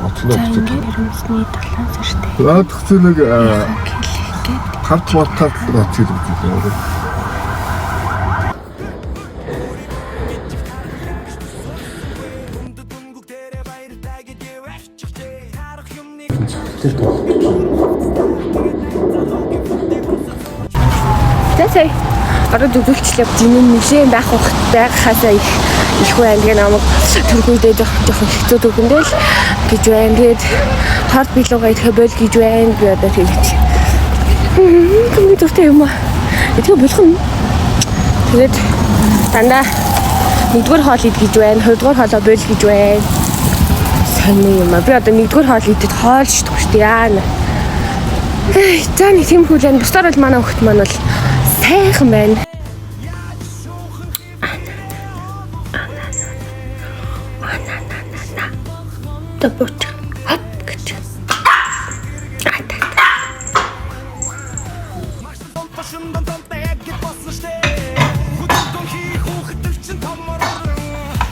Оцноо За бицэг. ингээд харамсны 7 сартай. Наадах нэг Хэлэх гээд 5 дахь тал оцгол үзлээ. За сая ороод үзүүлчлээ. Жинэн нэлээд байх ухт байхаасаа их их байна. Тэгээ намайг төрхүйдээ жоохон хэцүү төрхөндөө л гэж байна. Тэгээд хорт билууга идэхэ бол гэж байна. Би одоо тэгэж. Хамгийн дуртай юм аа. Тэгээ болох нь. Тэгээд дандаа нэгдүгээр хоол ид гэж байна. Хоёрдугаар хоолоо бол гэж байна. Сонин юм аа. Би одоо нэгдүгээр хоол идэхэд хоол шидэх шүү дээ. Яана. Эй, за нэг тийм хүлэн. Бусдаар бол манай хөхт маань бол сайхан байна. Табууч. Хоп гэж. Başından tam dayak basmıştı Hududun ki хүүхдэл томорон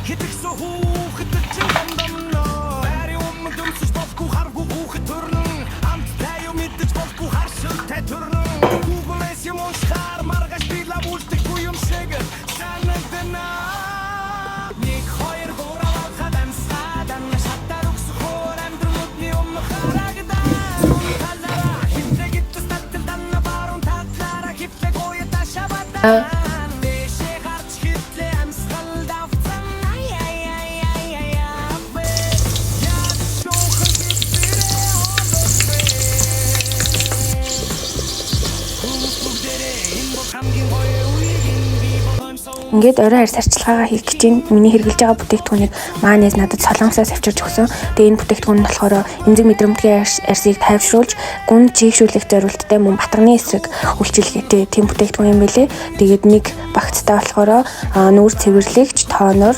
Хэтгсэн хүүхдэл чин домдомно Бари өмнө дөмсөж болохгүй харгүй хүүхэд төрнөн Амттай юм идэж болохгүй харшилтай төрнөн Google-с юм уншихаар маргааш би лав үлдэхгүй юм шиг санагдана. Нэг хоёр гурав алхаад амьсгаад амна шатаар өгсөхөөр амьдрал нүдний өмнө харагдаа. Талаараа хиптэй гитс татал данна баруун талаараа хиптэй гоё ташаабата. Дэшээ гарч хитлээ амьсгал давцсан ай ай ай ай ай ай. Яг шуухан хиптэй Хүмүүс бүгдээрээ энэ бол хамгийн гоё үеийг энэ би боломсоо. Ингээд орой арьс арчилгаагаа хийх гэж байна. Миний хэрэглэж байгаа бүтээгдэхүүнийг маанез надад солонгосоос авчирч өгсөн. Тэгээ энэ бүтээгдэхүүн нь болохоор эмзэг мэдрэмтгий арьсыг тайвшруулж, гүн чийгшүүлэх зорилттой мөн батганы эсрэг үйлчилгээтэй тийм бүтээгдэхүүн юм билээ. Тэгээд нэг багцтай болохоор нүүр цэвэрлэгч, тонор,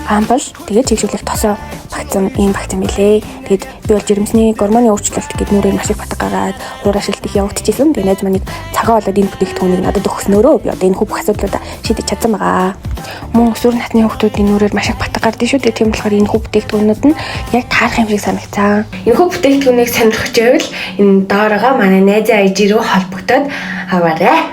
ампл тэгээд чийгшүүлэх тосоо багцсан ийм багц юм билээ. Тэгээд би бол жирэмсний гормоны өөрчлөлт гээд нүрээр маш их батга гараад хуур ашилт их явагдчихсэн. Тэгээд найз маань нэг цагаа болоод энэ бүтээгдэхүүнийг надад өгснөөрөө би одоо энэ бүх асуудлуудаа шийдэж чадсан байгаа. Мөн өсвөр насны хүүхдүүдийн нүрээр маш их батга гардаг шүү дээ. Тийм болохоор энэ хүү бүтээгдэхүүнүүд нь яг таарах юм шиг санагцсан. Энэ хүү бүтээгдэхүүнийг сонирхож байвал энэ доорогоо манай найзын IG рүү холбогдоод аваарай.